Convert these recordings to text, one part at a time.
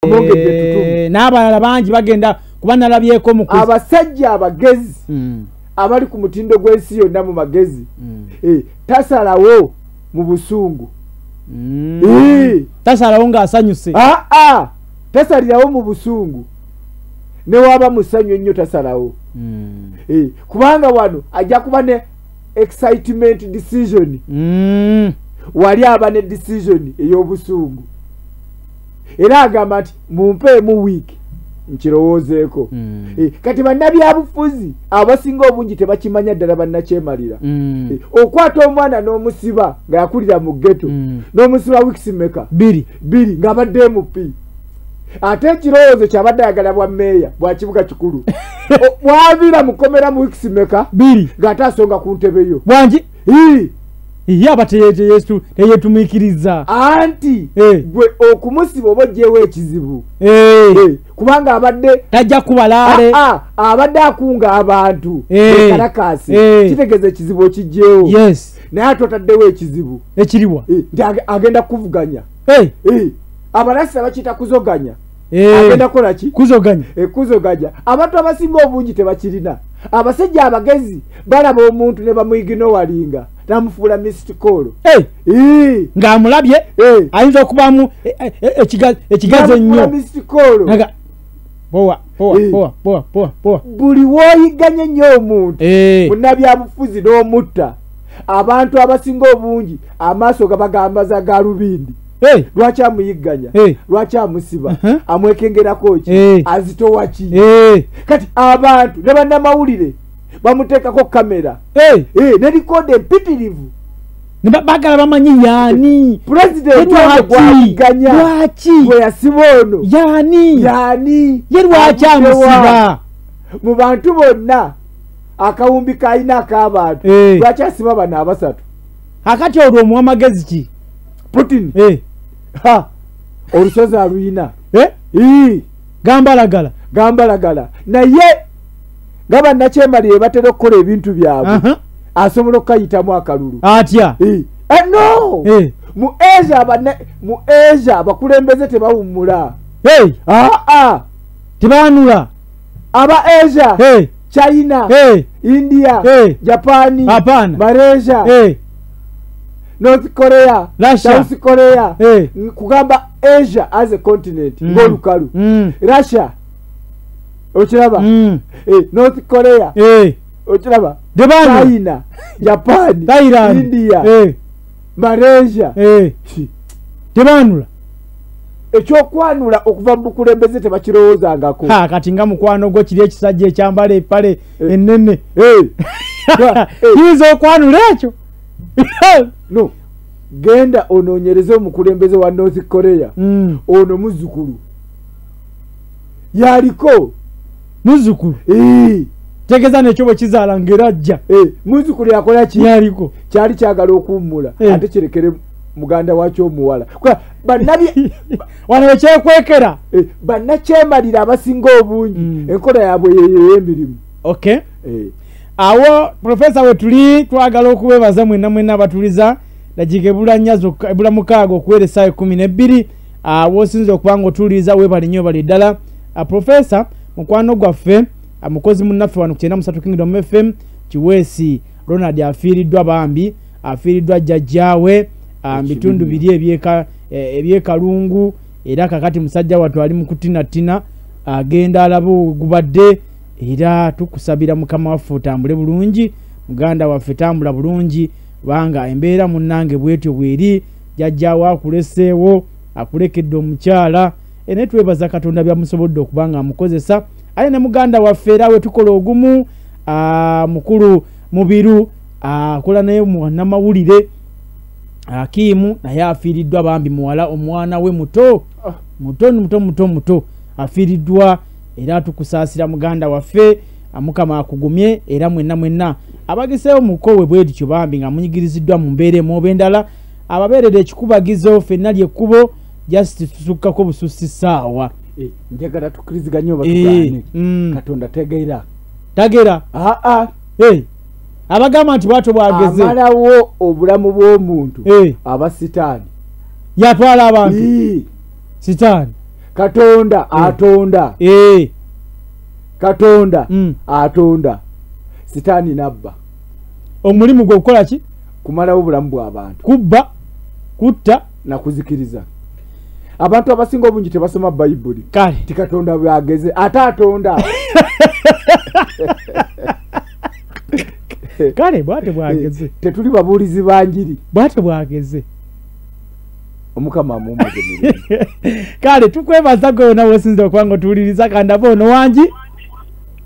N'abalala bangi bagenda kuba nalabyeko mu abasajja abagezi abali ku mutindo gw'ensi yonna mu magezi tasalawo mu busungu. Tasalawo ng'asanyuse. Tasalirawo mu busungu, ne waba musanyu ennyo tasalawo. Kubanga wano ajja kuba ne excitement decision. Wali aba ne decision ey'obusungu. Era agamba nti mumpeemu wiiki nkirowoozeeko. Kati bannabyabufuzi abasinga obungi tebakimanya ddala bannakyemalira. Okwata omwana n'omusiba nga yakulira mu ghetto, n'omusiba wiiki mmeka? Bbiri ng'abadde MP. Ate ekirowoozo kyabadde ayagala bwa mmeeya bwa kibuga kikulu. Bwaviira mukomera mu wiiki mmeka? 2 ng'ate asonga ku ntebe yo. Bwangi? Ye aba teyeetumiikiriza. Anti gwe okumusiba oba oggyewo ekizibu. Kubanga abadde tajja kubalaale. Abadde akunga abantu ekalakaasi. Kitegeeza ekizibu okiggyewo. Yes. Naye ate otaddewo ekizibu. Ekiriwa? Nti agenda kuvuganya. Abalasi abakiyita kuzoganya. Agenda kukola ki? Kuzoganya. Kuzoganya. Abantu abasinga obungi tebakirina. Abasajja abagezi balaba omuntu ne bamwiginowalinga. Namufuula missed call. Ng'amulabye ayinza okubaamu ekigazi ennyo. Missed call. Poa poa poa poa poa poa. Buli w'oyigganye ennyo omuntu munnabyabufuzi n'omutta, abantu abasinga obungi amaaso gabagambaza galubindi. Lwaki amuyigganya? Lwaki amusiba? Amwekengerako ki? Azitowa ki? Kati abantu ne bannamawulire bamuteekako kamera ne record empitirivu. Bagala bamanyi yaani pulezidenti ono gwayigganya, lwaki gwe yasiba ono yaani, yaani ye lwaki amusiba? Mu bantu bonna akawumbi kalina ak'abantu, lwaki asiba bano abasatu? Akati olwo omuwa magezi ki? Putin olusozi aluyina gambalagala gambalagala, naye nga bannakyemalire batera okukola ebintu byabwe, asobola okukayitamu akalulu atya? No, mu Asia abakulembeze tebawummula. Tebaanula. Aba Asia, China, India, Japan, Malaysia, North Korea, Russia, South Korea, kugamba Asia as a continent ng'olukalu. Russia okiraba, North Korea okiraba, China, Japan, Thailand, India, Malaysia. Tebaanula. Ekyokwanula okuva mu bukulembeze tebakirowoozangako. Kati nga mukwano gwo kiri ekisajja ekyambala empale ennene, kiyinza okwanula ekyo? No, genda onoonyereze omukulembeze wa North Korea. Ono muzzukulu yaliko. Muzzukulu tegeeza nekyo bwe kizaala ng'era ajja. Muzzukulu yakola ki? Yaliko. Kyali kyagala okuwummula ate kirekere muganda wakyo omuwala. Wano wekyekwekera bannakyemalira abasinga obungi enkola yaabwe yeyo ey'emirimu. Okay. Awo Profesa wetuli twagala okubebaza mwenna mwenna abatuliza dakiika ebula nnya zokka, ebula 6 okuwera essaawa 12. W'osinza okuba nga otuwuliriza weebale nnyo bali ddala. Profesa mukwano gwaffe, mukozi munnaffe wano ku 93 Kingdom FM, Kiweesi Ronald afiiriddwa bambi, afiiriddwa jjajjaawe mu bitundu biri ebyekalungu, era kakati musajja wattu ali mu kutinatina agenda alaba ogubadde. Era tukusabira Mukama waffe otambule bulungi, muganda waffe tambula bulungi, kubanga embeera munnange bwetyo bweri. Jjajjaawo akuleseewo, akulekedde omukyala, naye twebaza Katonda byamusobodde okuba nga amukozesa. Aye ne muganda waffe era we tukola ogumu, mukulu Mubiru akola naye munnamawulire Akimu, naye afiiriddwa bambi muwala, omwana we muto muto muto muto muto afiiriddwa. Era tukusaasira muganda waffe, Mukama akugumye. Era mwenna mwenna abagiseewo mukowe bwe dityo bambi nga munyigiriziddwa mu mbeera emu oba endala, ababeerera ekikubagizo ffenna ly'ekkubo, just tusukkako bususi ssaawa. Njagala tukkiriziganye oba tugaane, Katonda tegera. Tagera. Abagamba nti bwatyo bwageze amalawo obulamu bw'omuntu aba sitaani yatwala abantu sitaani. Katonda atonda. Katonda atonda. Sitaani nabba. Omulimu gwe okukola ki? Kumalawo obulamu bw'abantu. Kubba, kutta na kuzikiriza. Abantu abasinga obungi tebasoma Bayibuli. Kale. Ti Katonda bw'ageze ate atonda. Kale bw'ate bw'ageze. Tetuli babuulizi ba njiri. Bw'ate bw'ageze. Omukama amuwummuze mirembe. Kale tukwebaza gwe wonna w'osinze okuba nga otuwuliriza kandaba ono wangi.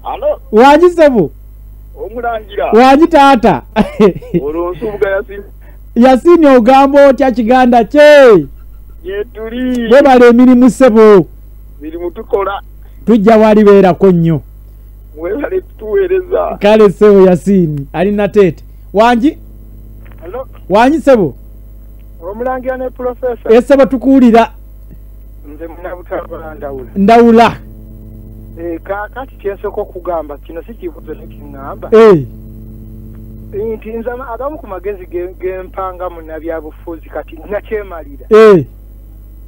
Alo. Wangi ssebo. Omulangira. Wangi taata. Olwo Nsubuga Yasini. Yasini ogamba otya kiganda kye? Gyetuli. Webale emirimu ssebo. Mirimu tukola. Tujja walibeerako nnyo. Mwebale kutuweereza. Kale ssebo Yasini ali Nateete. Wangi? Alo. Wangi ssebo. Omulangira ne professor. Ssebo tukuwulira. Nze Munnabutambala Ndawula. Ndawula. Kaakati kyensooka okugamba kino si kibuuzo nekiŋŋamba. Nti nze agamu ku magezi gempanga munnabyabufuzi kati nakyemalira.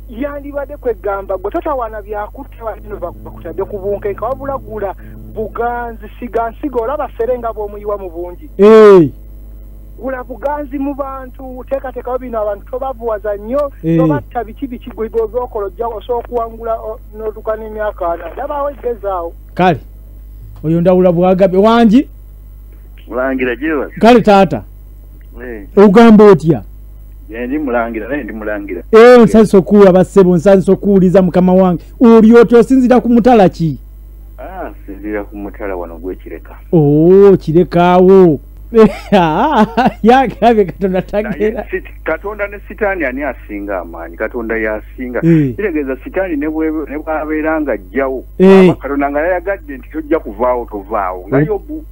Yandibadde kwegamba gwe totawaana byakutta bano bakutadde ku bunkenke wabula gula buganzi siga nsiga olaba sere nga bw'omuyiwa mu bungi. Gula buganzi mu bantu teekateekawo bino abantu tobavuwaza nnyo tobatta biki biki gwe bw'okola ojja osobola okuwangula n'otuuka n'emyaka 40 ndabaawo eggezaawo. Kale oyo Ndawula bw'agambye. Wangi? Mulangira gyebaza. Kale taata. Ogamba otya? Ndi mulangira naye ndi mulangira. Nsanyuse okuwulira ssebo, nsanyuse okuwuliza mukama wange. Oli otya osinziira ku mutala ki? Nsinziira ku mutala wano gw'Ekireka. Kirekaawo. Yagambye Katonda tagera. Katonda ne Sitaani ani asinga amaanyi? Katonda y'asinga. Kitegeeza Sitaani ne bw'abeera nga ajjawo. Katonda nga yayagadde nti tojja kuvaawo tovaawo. Nga Yobu.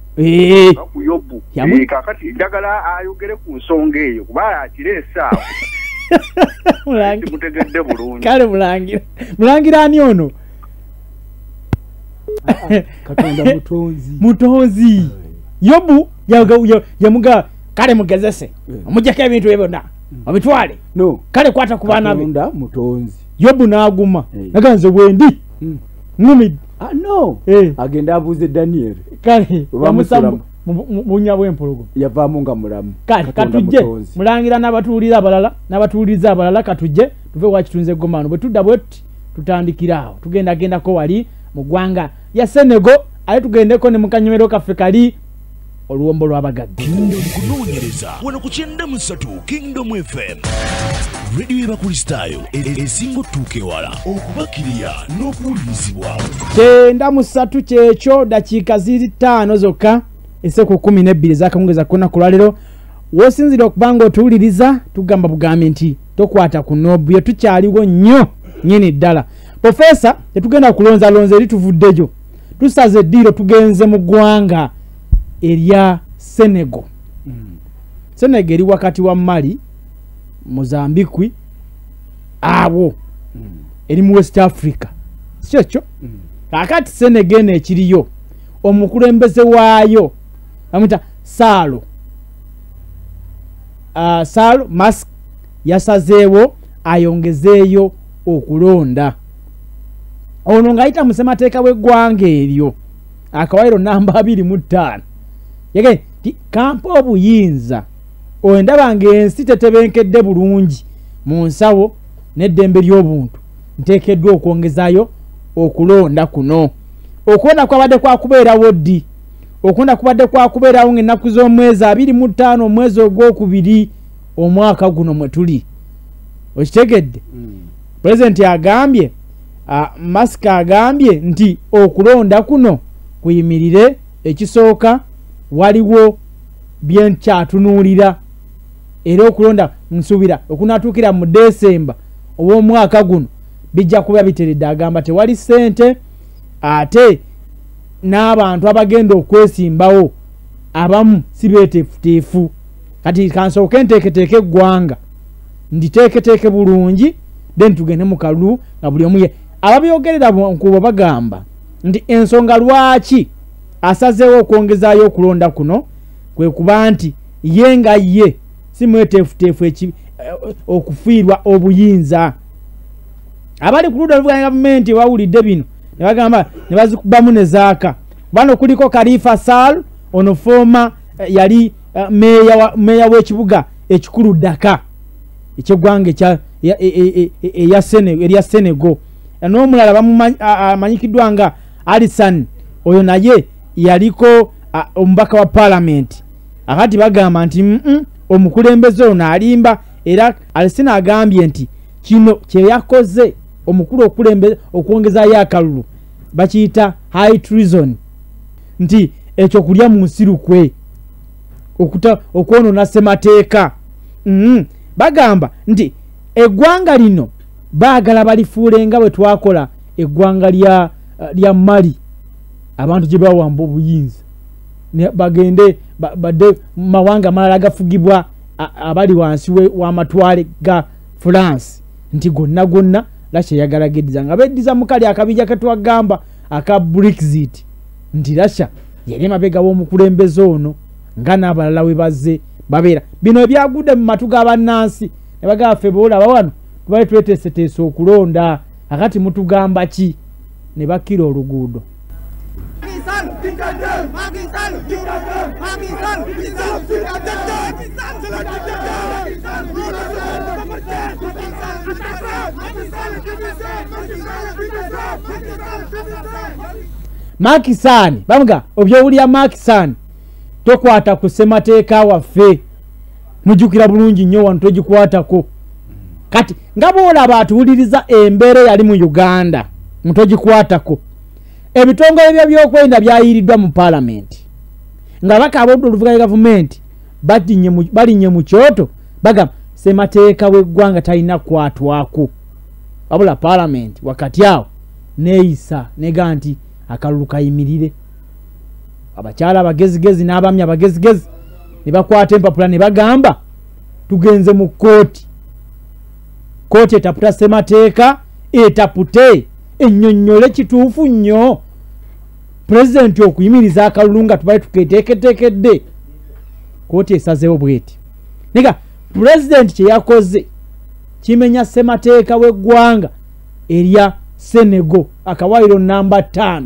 Ku Yobu. Kaakati njagala ayogere ku nsonga eyo kuba akireese awo. Simutegedde bulungi. Kale mulangira. Mulangira ani ono? Katonda mutonzi. Mutonzi. Yobu yamuga kale mugezese. Omujjako ebintu ebyo byonna. Obitwale. No. Kale kwata ku baana be. Katonda mutonzi. Yobu n'aguma. Naganze bwendi. Ngumidde. No. Agenda abuuze Daniel. Kale yamusamba bunnya bw'empologoma. Yavaamu nga mulamu. Kale katujje mulangira n'abatuwulira abalala n'abatuwuliriza abalala katujje tuve wakitunze eggomano. Bwe tudda bwe tuti tutandikira awo. Tugendagendako wali mu ggwanga ya Senegal ate tugendeko ne mu kanyomero kaffe kali oluwombo lw'abagagga. Kingdom kunoonyereza wano ku 93 Kingdom FM. Radio y'Abakristaayo esinga otuuka ewala okubakiriya n'okuwulirizibwa. 93 kyekyo dakiika ziri 5 zokka enseku 12 ez'akawungeezi ku lunaku lwaleero. W'osinziira okuba nga otuwuliriza tugamba bugambi nti tokwata ku nobu ye tukyaliwo nnyo nnyini ddala. Profesa tetugenda kulonzalonza eri tuvuddeyo. Tusaze eddiiro tugenze mu ggwanga erya Senegal. Senegal eri wakati wa Mali, Mozambique, awo eri mu West Africa. Si ekyo? Kaakati Senegal eno ekiriyo omukulembeze waayo bamuyita Sall. Sall Macky yasazeewo ayongezeeyo okulonda. Ono ng'ayita mu ssemateeka w'eggwanga eryo akawaayiro namba 25. Yagambye nti kampa obuyinza ondaba ng'ensi tetebenkedde bulungi mu nsawo n'eddembe ly'obuntu nteekeddwa okwongezaayo okulonda kuno. Okulonda kwabadde kwakubeerawo ddi? Okulonda kubadde kwakubeerawo ng'ennaku z'omwezi 25 omwezi ogwokubiri omwaka guno mwe tuli. Okitegedde? Pulezidenti agambye, Macky agambye nti okulonda kuno kuyimirire. Ekisooka waliwo byenkyatunuulira era okulonda nsuubira okunaatuukira mu Desemba ow'omwaka guno bijja kuba biteredde. Agamba tewali ssente ate n'abantu abagenda okwesimbawo abamu si beeteefuteefu. Kati kansooke nteeketeeke eggwanga nditeeketeeke bulungi then tugende mu kalulu nga buli omu ye. Ababyogerera nkubo bagamba nti ensonga lwaki asazeewo okwongezaayo okulonda kuno kwe kuba nti ye nga ye si mweteefuteefu okufiirwa obuyinza. Abali ku ludda oluvuganya gavumenti bawulidde bino ne bagamba ne bazikubamu ne zaaka. Bano kuliko Khalifa Sall, ono former yali meeya w'ekibuga ekikulu Dakar ekyeggwanga erya Senegal. N'omulala amanyikiddwa nga Alisson, oyo naye yaliko omubaka wa paalamenti. Akati bagamba nti omukulembeze ono alimba, era Alisson agambye nti kino kye yakoze omukulu okwongezaayo akalulu bakiyita high treason, nti ekyo kulya mu nsi lukwe, okwonoona ssemateeka. Bagamba nti eggwanga lino baagala balifuule nga bwe twakola eggwanga lya Mali, abantu gye bawamba obuyinza bagende badde mawanga amalala agafugibwa abali wansi w'amatwale ga France, nti gonna gonna Russia eyagala geddiza nga beddiza mu kali akabinja ke twagamba aka Brexit, nti Russia yali emabega w'omukulembeze ono nga n'abalala we bazze babeera. Bino ebyagudde mu matu g'abannansi ne bagamba ffe boolaba wano tubale tweteeseteese okulonda, akati mutugamba ki? Ne bakkira oluguudo. Macky Sall bamuga obyowulira Macky Sall tokwata ku ssemateeka waffe, mujjukira bulungi nnyo wano togikwatako. Kati nga bw'olaba atuwuliriza embeera eyali mu Uganda mutogikwatako. Ebitongole by'ebyokwerinda byayiriddwa mu paalamenti nga ababaka ab'oludda oluvuganya gavumenti balinnye mu kyoto, bagamba ssemateeka w'eggwanga talina kukwatwako. Wabula paalamenti wakati awo neeyisa nega nti akalulu kayimirire. Abakyala abagezigezi n'abaami abagezigezi ne bakwata empapula ne bagamba tugenze mu kkooti. Kkooti etaputa ssemateeka, etapute ennyonnyole kituufu nnyo pulezidenti okuyimiriza akalulu nga tubale tuketeeketeekedde. Kkooti esazeewo bw'eti. Nega pulezidenti kye yakoze kimenya ssemateeka w'eggwanga erya Senegal akawaayiro namba 5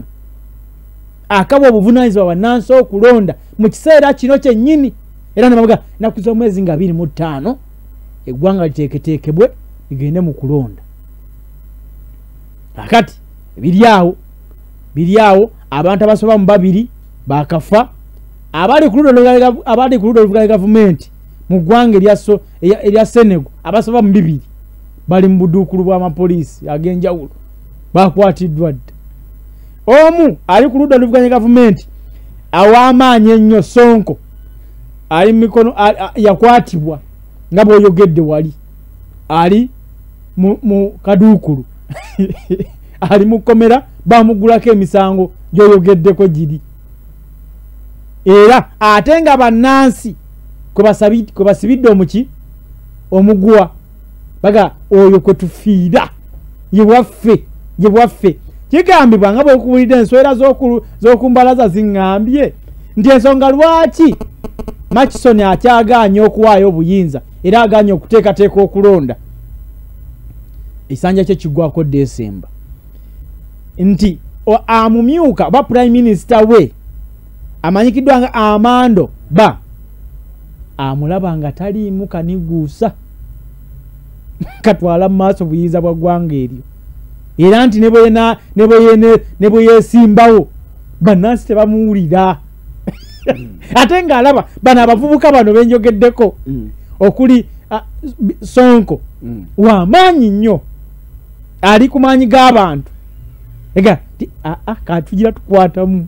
akawa obuvunaanyizibwa bannansi okulonda mu kiseera kino kyennyini, era ne bavuga ennaku z'omwezi nga 25 eggwanga liteeketeekebwe ligende mu kulonda. Akati biri awo abantu abasoba mu 2 bakafa, abali ku ludda oluvuganya gavumenti mu ggwanga erya Senegal abasoba mu 2 bali mu buduukulu bw'amapoliisi ag'enjawulo bakwatiddwa dda. Omu ali ku ludda oluvuganya gavumenti aw'amaanyi ennyo Sonko ali mu mikono yakwatibwa nga bw'oyogedde wali ali mu kaduukulu ali mu kkomera bamugulako emisango gy'oyogeddeko giri. Era ate nga bannansi kwe basibidde omuki omuguwa baga oyo kwe tufiira ye bwaffe. Kigambibwa nga bwekuwulidde ensowera z'okumbalaza ziŋŋambye nti ensonga lwaki Murchison akyagaanye okuwaayo obuyinza era agaanye okuteekateeka okulonda ekisanja kye kiggwako Desemba, nti amumyuka oba prime minister we amanyikiddwa nga Amando Ba amulaba nga taliimu kaniguusa katwala mu maaso buyinza bwa ggwanga eryo, era nti ne bwe yeesimbawo bannansi tebamuwulira. Ate ng'alaba bano abavubuka bano benjogeddeko okuli Sonko w'amaanyi nnyo ali ku maanyi g'abantu ega ti katugira tukwatamu.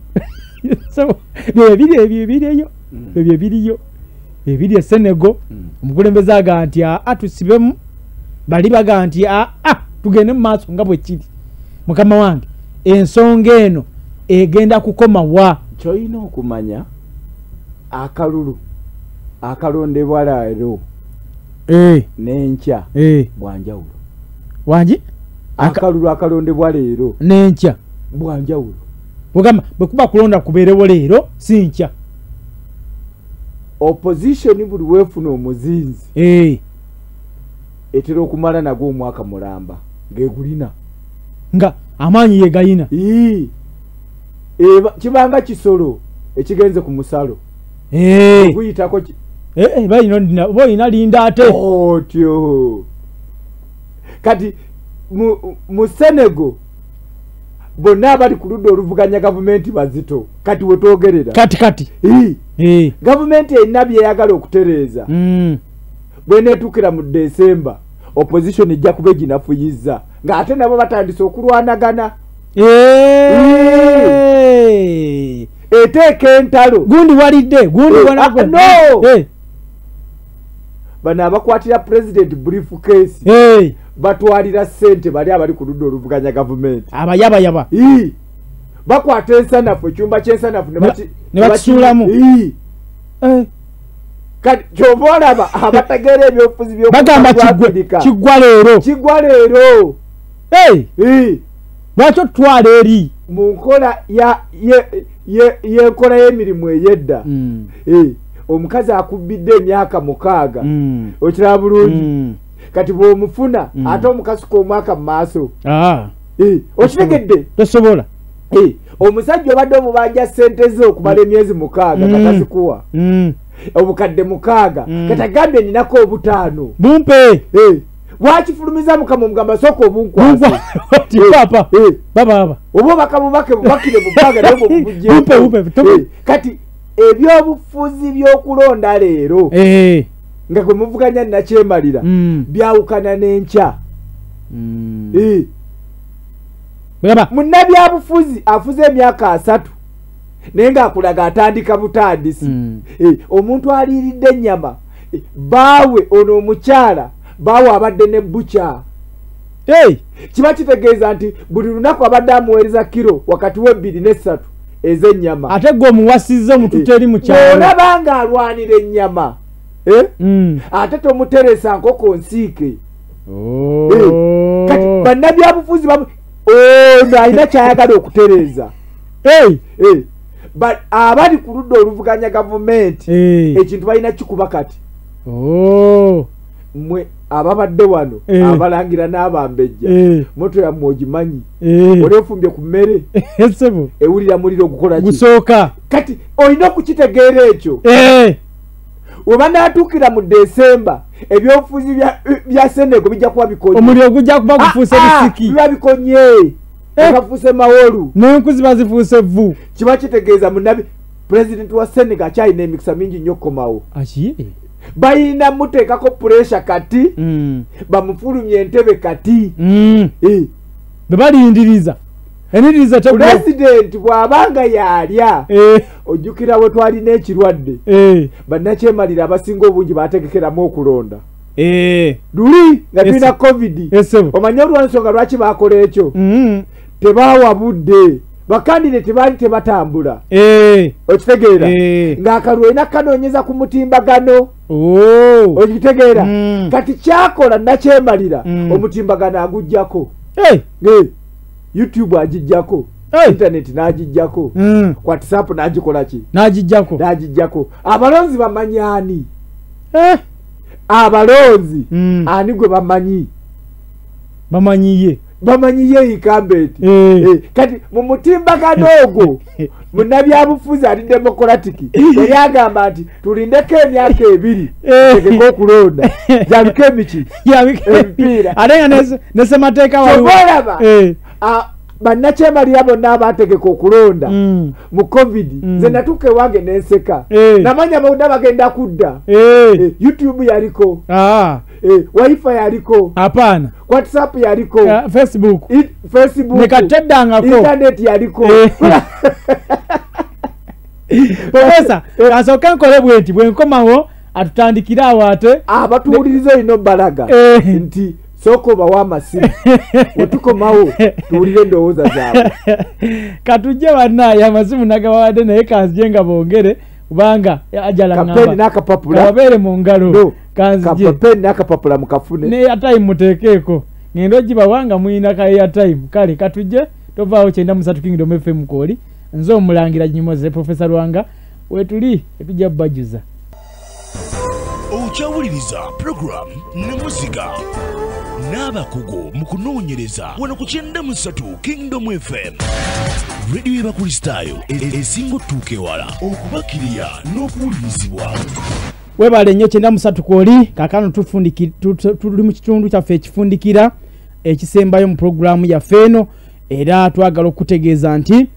So ebiri ebyo ebiriyo ebyo ebiriyo ebiri e Senegal omukulembeze agamba nti tusibemu, bali bagamba nti tugende mu maaso nga bwe kiri. Mukama wange ensonga eno egenda kukoma wa? Ky'olina okumanya akalulu akalondebwa leero n'enkya bwanjawulo. Wangi? Akalulu akalondebwa leero n'enkya bwanjawulo. Bwegamba bwe kuba kulonda kubeerewo leero si nkya. Opposition buli weefuna omuzinzi etera okumala nagwo omwaka mulamba ng'egulina. Nga amaanyi ye gayina. Kibanga kisolo ekigenze ku musalo. Okuyitako balina linda ate. Otyo. Kati mu Senegal bonna abali ku ludda oluvuganya gavumenti bazito kati wetwogerera. Kati. Gavumenti erina byeyagala okutereeza. Bweneetuukira mu December opposition ejja kuba eginafuyizza ng'ate nabo batandise okulwanagana. Eteeka entalo. Gundi walidde, gundi walagwe. No! Bano abakwatira president briefcase. Batwalira ssente bali abali ku ludda oluvuganya gavumenti. Abayabayaba. Bakwata ensanafu, ekyumba ky'ensanafu ne bakisuulamu. Kati ky'ova olaba abategeera ebyobufuzi bagamba kiggwa leero. Kiggwa leero. Lwaki otutwala eri? Mu nkola y'enkola y'emirimu ey'edda. Omukazi akubbidde emyaka 6. Okiraba bulungi. Kati bw'omufuna ate omukasuka omwaka mu maaso. Okitegedde? Tosobola. Omusajja obadde omubanja ssente ze okumala emyezi 6 nga tazikuwa. Obukadde 6 kati agambye ninako 5. Bumpe. Bwakifulumiza mukama omugamba sooka obunkwase. Papa. Baba. Oba bakabubake bubakire mu bbanga naye bubuggyeko. Bumpe. Kati ebyobufuzi by'okulonda leero nga gwe muvuganya nakyemalira byawukana n'enkya. Munnabyabufuzi afuze emyaka 3 naye ng'akulaga atandika butandisi. Omuntu aliiridde ennyama baawe ono omukyala baawe abadde ne bbuca. Kiba kitegeeza nti buli lunaku abadde amuweereza kiro wakati w'ebbiri n'essatu ez'ennyama. Ate gwe omuwasizza omututte eri mu kyalo. Olaba ng'alwanira ennyama. Ate tomuteresa nkoko nsiike. Kati bannabyabufuzi ono alina ky'ayagala okutereeza. Abali ku ludda oluvuganya gavumenti ekintu balina kikuba kati. Mmwe ababadde wano abalangira n'abambejja moto yammwe ogimanyi. Oli ofumbye ku mmere ewulira muliro gukola ki? Gusooka. Kati olina okukitegeera ekyo. We banaatuukira mu December ebyobufuzi bya Senegal bijja kuba bikonye. Omuliro gujja kuba gufuuse bisiki. Biba bikonye. Bafuuse mawolu. N'enku ziba zifuuse vvu. Kiba kitegeeza munnabi president wa Senegal akyalina emikisa mingi nnyo okukomawo. Balina muteekako pressure kati. Bamufulumye entebe kati. Be balindiriza. President bw'abanga yalya ojjukira we twalina ekirwadde. Bannakyemalira abasinga obungi baategekeramu okulonda. Luli nga tulina COVID. Omanye olw'ensonga lwaki baakola ekyo? Tebaawa budde. Bakandidate baali tebatambula. Okitegeera? Ng'akalulu olina kanoonyeza ku mutimbagano. Okitegeera? Kati kyakola nakyemalira omutimbagano aguggyako. YouTube agijjako, internet n'agijjako, WhatsApp n'agikola ki? N'agijjako. Abalonzi bamanyi ani? Abalonzi ani gwe bamanyi? Bamanyiye incumbent. Kati mu mutimbagano ogwo munnabyabufuzi ali democratic yali agamba nti tulindeko emyaka 2 tegeko okulonda jaluke emiki emipiira. Ate nga ne ssemateeka waliwo. Olaba bannakyemalira bonna abaategeka okulonda mu COVID nze natuuka ewange n'enseka. Namanya bonna bagenda kudda. YouTube yaliko. Wifi yaliko. Hapana. WhatsApp yaliko. Facebook. Facebook. Nekateddangako. Internet yaliko. Professor, asooke nkole bwenti bwe nkomawo atutandikira awo ate. Abatuwuliriza olina obbalaga nti sooka obawe amasimu wetukomawo tuwulire endowooza zaabwe. Katujje bannaaye amasimu nagabawadde naye kanzije nga bongere kubanga ajala ngamba. N'akapapula. Kababeere mu ngalo. Kanzije. Kapeni n'akapapula mukafune. Ne airtime muteekeeko. Ngendo ogibawa nga muyina ka airtime. Kale katujje tovaawo 93 Kingdom FM kooli. Nze omulangira Nyimoze Professor Lwanga wetuli etujja bajuza. Okyawuliriza program Namuziga N'abakugu mu kunoonyereza wano ku 93 Kingdom FM. Radio y'Abakristaayo esinga otuuka ewala, okubakiriya n'okuwulirizibwa. Webale nnyo 93 kwoli kaakano tuli mu kitundu kyaffe ekifundikira ekisembayo mu pulogulaamu yaffe eno, era twagala okutegeeza nti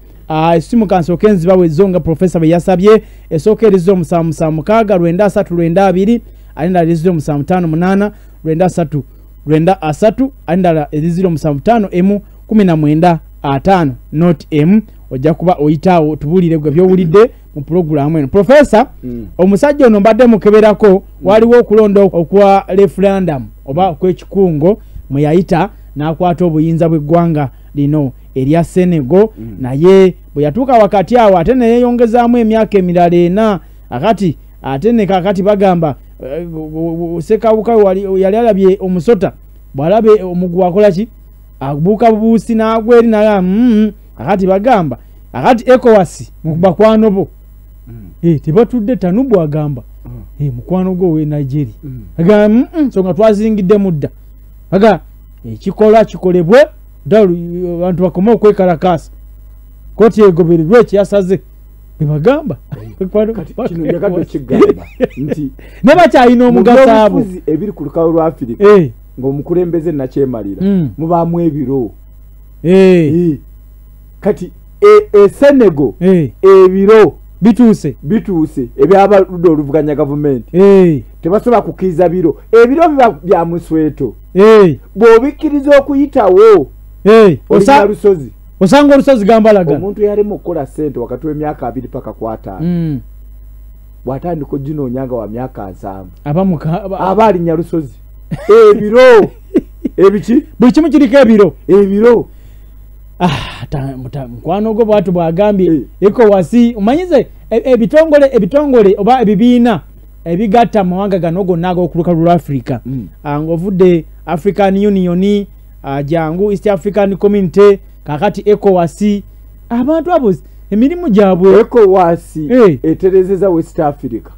essimu kansooke nzibawe zo nga profesa bwe yasabye. Esooka eri 0776 932 ate endala eri 0758 93 93 ate endala eri 0751 19 5 not m. Ojja kuba oyitaawo tubuulire gwe by'owulidde mu pulogulaamu eno. Profesa, omusajja ono mbadde mukeberako, waliwo okulonda okwa referendum oba okw'ekikungo mwe yayita n'akwata obuyinza bw'eggwanga lino erya Senegal, naye bwe yatuuka wakati awo ate ne yeeyongezaamu emyaka emirala 4. Akati ate ne kakati bagamba Ssekawuka yali alabye omusota, bw'alabe omuguwa akola ki? Abuuka bubuusi n'agwa eri naye. Akati bagamba akati ECOWAS mu bakwano bo tebatudde. Tanubu agamba mukwano gwo we Nigeria agamba so nga twazingidde mudda, aga ekikolwa kikolebwe abantu bakome okwekalakaasa, kooti egobererwe ekyasaze bwe bagamba. Kino njagadde kigamba nti ne bakyalina omugaso abo ebiri ku lukalu lwa Afirika ng'omukulembeze nakyemalira mubaamu ebiro. Kati Senegal ebiro bituuse ebyabaludde oluvuganya gavumenti tebasobola kukkiriza biro. Ebiro biba bya musweto, bw'obikkiriza okuyitawo olinya lusozi, osanga olusozi gambalagala. Omuntu yalimu okukola ssente wakati w'emyaka 2 paka 5, bw'atandika oginoonya nga wa myaka 70 aba alinnya lusozi. Ebiro ebiki buli kimu kiriko ebiro ebiro. Mukwano gwo bwatu bwagambye ECOWAS omanyize ebitongole oba ebibiina ebigatta amawanga gano gonna ag'okulukalu lwa Africa, ng'ovudde African Union, jangu East African Community, kakati ECOWAS. Abantu abo emirimu gyabwe ECOWAS eterezeza West Africa.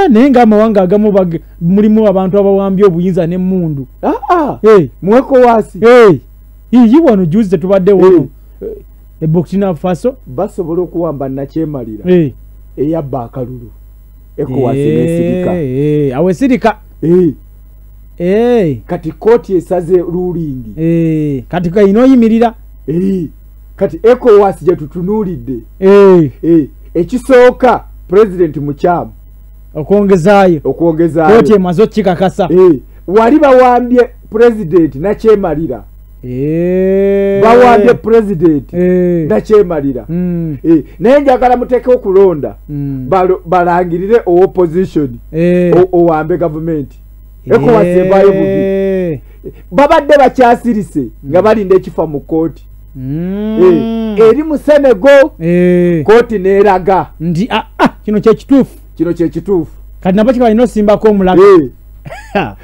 Naye ng'amawanga agamu mulimu abantu abawambye obuyinza n'emmundu. Mu ECOWAS iyi wano juzi tetubadde wano e Burkina Faso basobola okuwamba nakyemalira eyabba akalulu, ECOWAS n'esirika. Awo esirika. Kati kooti esaze ruling. Kati kayina oyimirira. Kati ECOWAS gye tutunuulidde. Ekisooka President mukyamu okwongezaayo. Kooti emaze okikakasa. Wali bawambye President nakyemalira. Bawambye President nakyemalira. Naye njagala muteeke okulonda balangirire opposition owambe gavumenti. ECOWAS evaayo bubi. Babadde bakyasirise nga balinda ekifa mu kooti. Eri mu Senegal kooti n'eraga nti kino kyekituufu, kino kyekituufu. Kati nabo kibalina osimbako omulaga.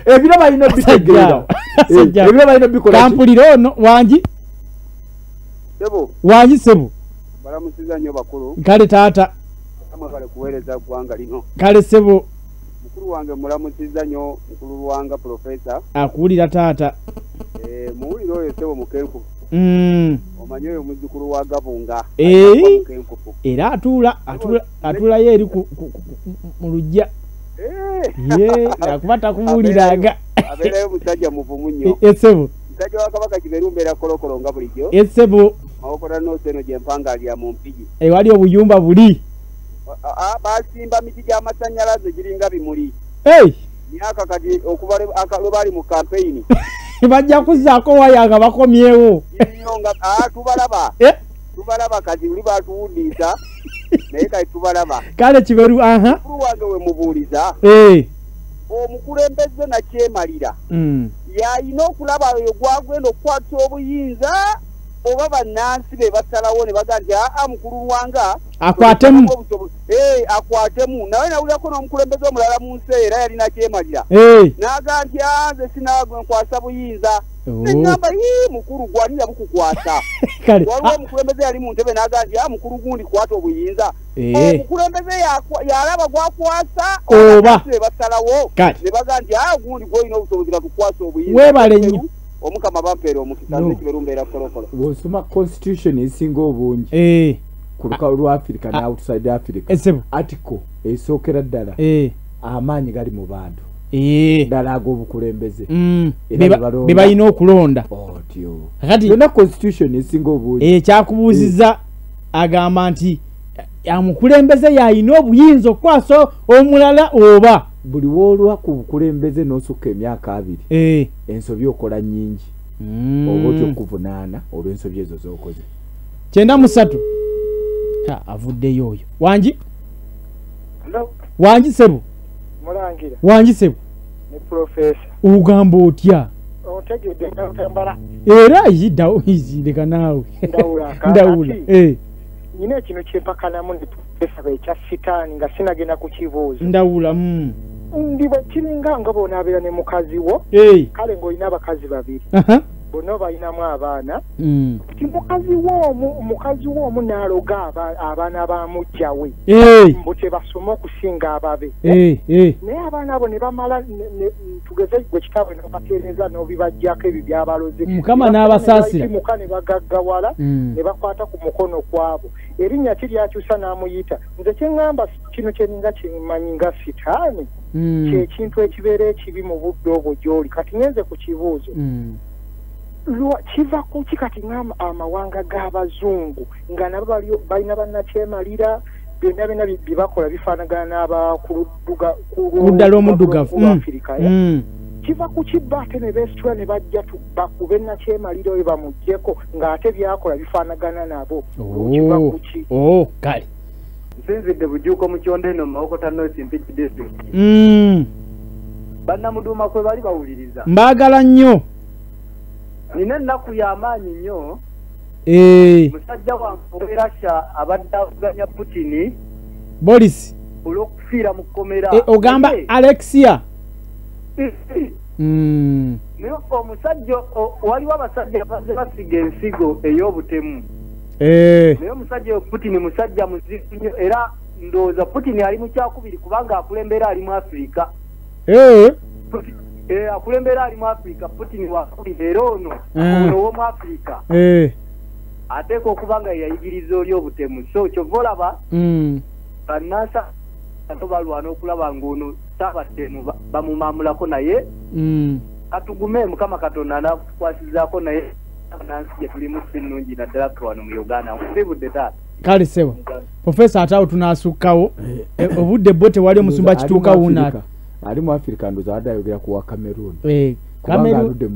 Ebiro balina obitegeera, ebiro balina obikola. Kampulire ono wangi sebo, wangi sebo. Balamusiza nnyo bakulu. Kale taata, mwebale kuweereza ggwanga lino. Kale sebo. Mukulu wange mulamusiza nnyo, mukulu wanga Profesa. Akuwulira taata. Muwulire oyo sebo mukenkufu. Omanyi oyo muzzukulu wa Gabunga. Era atuulayo eri mu luggya. Ye akuba takubuuliraga. Abeerayo musajja muvumu nnyo. Esebo. Musajja wa Kabaka Kiberu mbeera kolokolo nga bulijjo. Esebo. Mawokola North eno gye mpangalira mu Mpigi. Wali obuyumba buli. Basimba miti gy'amasannyalaze giringa bimuli. Myaka kati okuva lwe bali mu kampeyini. Bajja kuzzaako waya nga bakomyewo. Tubalaba. Tubalaba kati luli batuwundiisa naye kati tubalaba. Kale Kiberu mukulu wange we mubuuliza. Omukulembeze nakyemalira yalina okulaba oyo gwagenda okukwata obuyinza oba bannansi be basalawo ne bagamba nti mukulu wanga akwatemu. Akwatemu. Naye nawulirako n'omukulembeze omulala mu nsi era yalina kyemalira n'agamba nti nze sinagwe nkwasa buyinza. Nengamba mukulu gwani yabukukwasa. Waliwo omukulembeze yali mu ntebe n'agamba nti mukulu gundi kwata obuyinza. Omukulembeze yalaba gwakwasa oba be basalawo ne bagamba nti gundi gw'olina obusobozi batukwasa obuyinza. Weebale nnyo. Omukama bampeera omukisa nze kiberumbeera kolokolo. Bw'osoma constitution esinga obungi ku lukalu lwa Africa ne outside Africa, article esookera ddala amaanyi gali mu bantu ddala ag'obukulembeze be balina okulonda. Otyo kati yonna constitution esinga obungi kyakubuuzizza agamba nti amukulembeze yalina obuyinza okukwasa omulala oba buli woolwa ku bukulembeze n'osukka emyaka 2 ensobi okola nnyingi oba otyo okuvunaana olw'ensobi ezo z'okoze. 93 avuddeyo oyo. Wangi? Wangi ssebo? Mulangira. Wangi ssebo? Ne professor. Ogamba otya? Otegedde ntambala. Era yiddawo leka naawe. Ndawula. Nina kino kyempakanamu ne professor ekya sitaani nga sinagenda kukibuuza. Ndawula. Ndi bwe kiringa nga bw'onaabeera ne mukazi wo, kale ng'olina abakazi babiri. Bonna balinamu abaana. Ti mukazi wo omu n'aloga abaana ba muggya we. Mbu tebasoma okusinga ababe. Naye abaana abo ne bamala tugeze gwe kitaabwe n'obatereeza n'obibaggyako ebyo by'abaloze. Mukama n'abasaasira. Muka ne bagaggawala ne bakwata ku mukono kwabo. Erinnya ki lyakyusa n'amuyita. Nze kye ŋŋamba kino kye ninga kyemmanyi nga sitaani kyekintu ekibeera ekibi mu budde obwo gy'oli. Kati ngenze ku kibuuzo. Kiva ku ki kati ng'ama amawanga g'abazungu nga nabo balina bannakyemalira byonna byonna bye bakola bifaanagana n'abakuludda lw'omuddugavu Afrika. Kiva ku kibba ate ne beesitula ne bajja bakube nnakyemalira oyo bamuggyeko ng'ate byakola bifaanagana nabo. Kiva ku ki? Kale nsinzidde Bujuuko mu Kyondo eno mu Mawokota North Mpigi District. Bannamuduuma kwe bali bawuliriza. Mbaagala nnyo. Nina ennaku y'amaanyi nnyo. Musajja wange ow'e Russia abadde avuganya Putin Boris olw'okufiira mu kkomera. Ogamba Alexia. Naye omusajja waliwo abasajja abazze basiga ensigo ey'obutemu. Naye omusajja oyo Putin musajja muzibu nnyo era ndowooza Putin ali mu kyakubiri kubanga akulembera ali mu Afrika. Akulembera ali mu Afrika. Putin wakubiri era ono ow'omu Afrika ateeka okuba nga yeyayigiriza oli obutemu. So kyova olaba bannansi ato balwana okulaba ng'ono saabatemu bamumamulako naye katugume Mukama Katonda anaakutukwasizaako naye bannansi gye tulimu si nnungi naddala ffe wano mu Uganda. Nkusibudde taata. Kale ssebo Professor ate awo tunaasukkawo obudde bwo tewali omusumba kituuka wuuna. Ali mu Afrika ndowooza abadde ayogera ku wa Cameroon.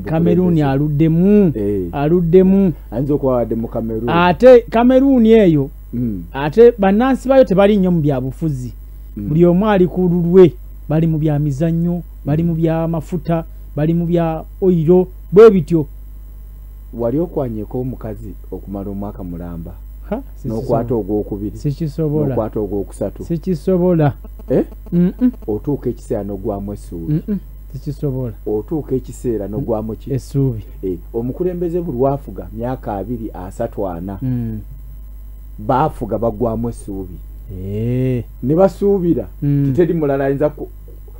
Cameroon aluddemu. Aluddemu. Ayinza okuba abadde mu Cameroon. Ate Cameroon eyo ate bannansi bayo tebali nnyo mu byabufuzi. Buli omu ali ku lulwe, bali mu bya mizannyo, bali mu bya mafuta, bali mu bya oyiro, bwe bityo. Wali okwanyeko omukazi okumala omwaka mulamba n'okwata ogwokubiri. Sikisobola. N'okwata ogwokusatu. Sikisobola. Otuuka ekiseera n'ogwamu essuubi. Sikisobola. Otuuka ekiseera n'ogwamu ki? Essuubi. Omukulembeze buli lw'afuga myaka 2, 3, 4 baafuga bagwamu essuubi. Ne basuubira titeri mulala ayinza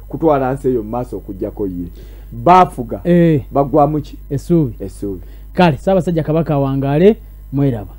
kutwala nsi eyo mu maaso okuggyako ye. Baafuga bagwamu ki? Essuubi. Essuubi. Kale Ssaabasajja Kabaka awangaale, mweraba.